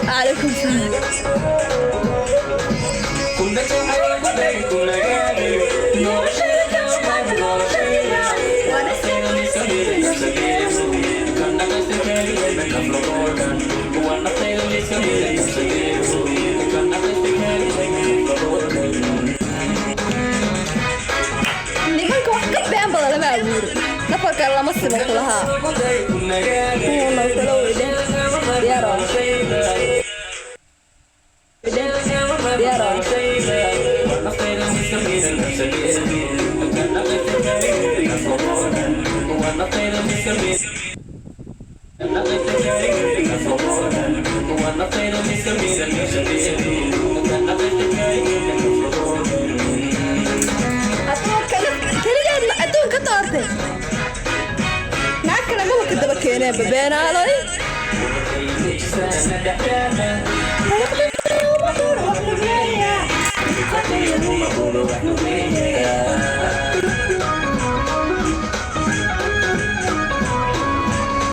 Calaykum salaam. Nimanka wax ka been badan lama abuuro, nafarka lama simo kulahaa. Kuwana kala weydhe diyaar waa diyaar waa. Keligeed ma adduun ka doortay? Naag kale maba ka daba keeneenba, beenaaloy.